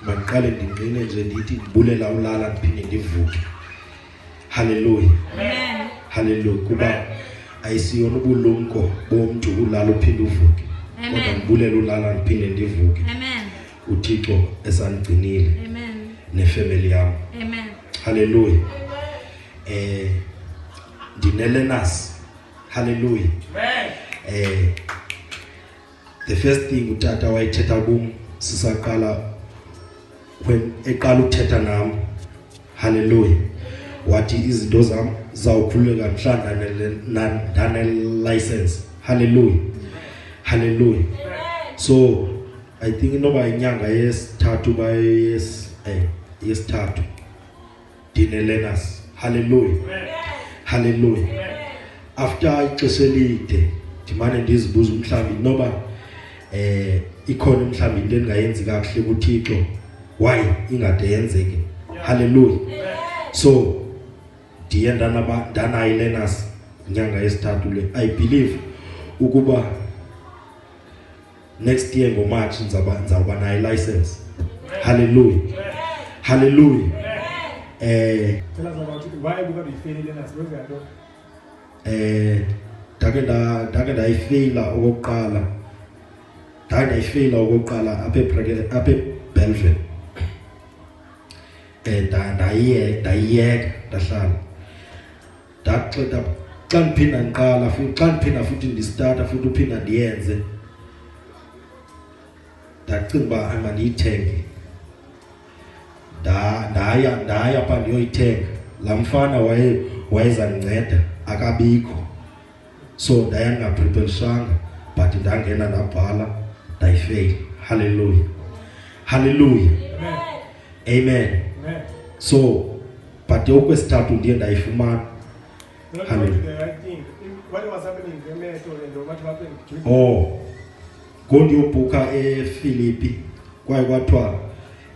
Mandiqale ndingqine nje ndithi ndibulela ulala ndiphinde ndivuke. Haleluya. Amen. Haleluya. Kuba ayisiyona ubulumko bomntu ulala uphinde uvuke. Amen. Kodwa ndibulela ulala ndiphinde ndivuke. Amen. UThixo esandigcinile. Amen. Nefamily yam. Amen. Haleluya. Ndinelenas. Haleluya. Amen. The first thing utata wayethetha kum sisaqala when eqala ukuthetha nam. Haleluya. Wathi izinto zam zawukhululeka mhla ndane license. Haleluya. Haleluya. So I think inoba inyanga yesithathu ba yesithathu ndine learners. Haleluya. Haleluya. After ixesha elide ndimane ndizibuza umhlawumbi noba ikhona umhlawumbi into endingayenzi kakuhle kuThixo, why ingade yenzeke. Haleluya. So ndiye ndanayo learners inyanga yesithathu le. I believe ukuba next year ngoMarch ndizawuba nayo license. Haleluya. Haleluya. Tell us about it. Why buka be learners? Where's that? Ndake ndayifeyila okokuqala. Ndake ndayifeyila okokuqala apha eBreke, apha eBellville. Ndayiyeka, ndahlala. Ndaxeda xa ndiphinda ndiqala futhi, xa ndiphinda futhi ndistarta futhi uphinda ndiyenze. Ndacinga uba hayi mandiyithenge. Ndaya pha ndiyoyithenga. Laa mfana wayezandinceda akabikho. So ndaya ndingapreparishanga, but ndangena ndabhala, ndayifeyila. Hallelujah. Hallelujah. Amen. Amen. Amen. So but okwesithathu ndiye ndayifumana. Not Hallelujah. the right thing. What was happening in Metro and what happened? Oh. Ngondiyobhuka ePhilippi kwaye kwathiwa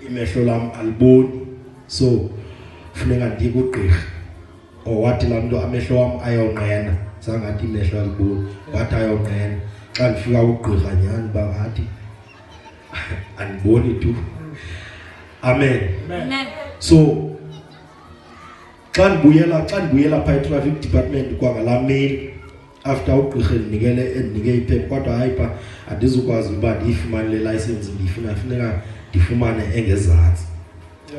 imehlo lam aliboni, so funeka ndiye kugqirha. Oh, wathi laa mntu amehlo wam ayonqena, zangathi imehlo aliboni, wathi ayonqena. Xa ndifika kugqirha nyhani uba athi andiboni tu. Amen. Amen. Amen. So xa ndibuyela phaa e-traffic department kwangalaa mini after ugqirha endinike iphepha, kodwa hayi pha andizukwazi uba ndiyifumane le license ndiyifuna, funeka ndifumane engezantsi,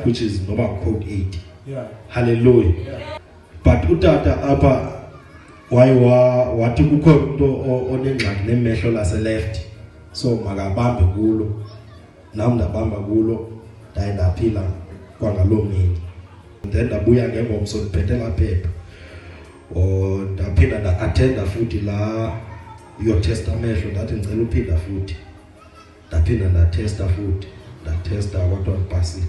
which is noba code 8. Hallelujah. But utata apha waye wathi kukho umntu onengxaki nemehlo lase left, so makabambe kulo. Nam ndabamba kulo, ndaye ndaphila kwangaloo mini. Then ndabuya ngengomso ndiphethe laa phepha. Ndaphinda nda-attenda futhi laa yotesta amehlo, ndathi ndicela uphinda futhi. Ndaphinda ndatesta futhi, ndatesta kodwa ndipasile.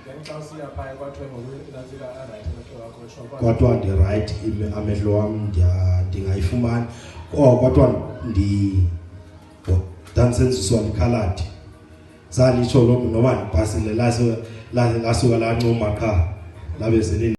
Then xa usiya phaya kwathiwa ngoku nantsika a-right amehlo wakho, sure, kwathiwa Kwathiwa ndi-right amehlo wam, ndingayifumani. Oh, kwathiwa ndandisenziswa likhaladi. Zalitsho loo mntu noba ndipasile, lasuka lancuma qha, labe sele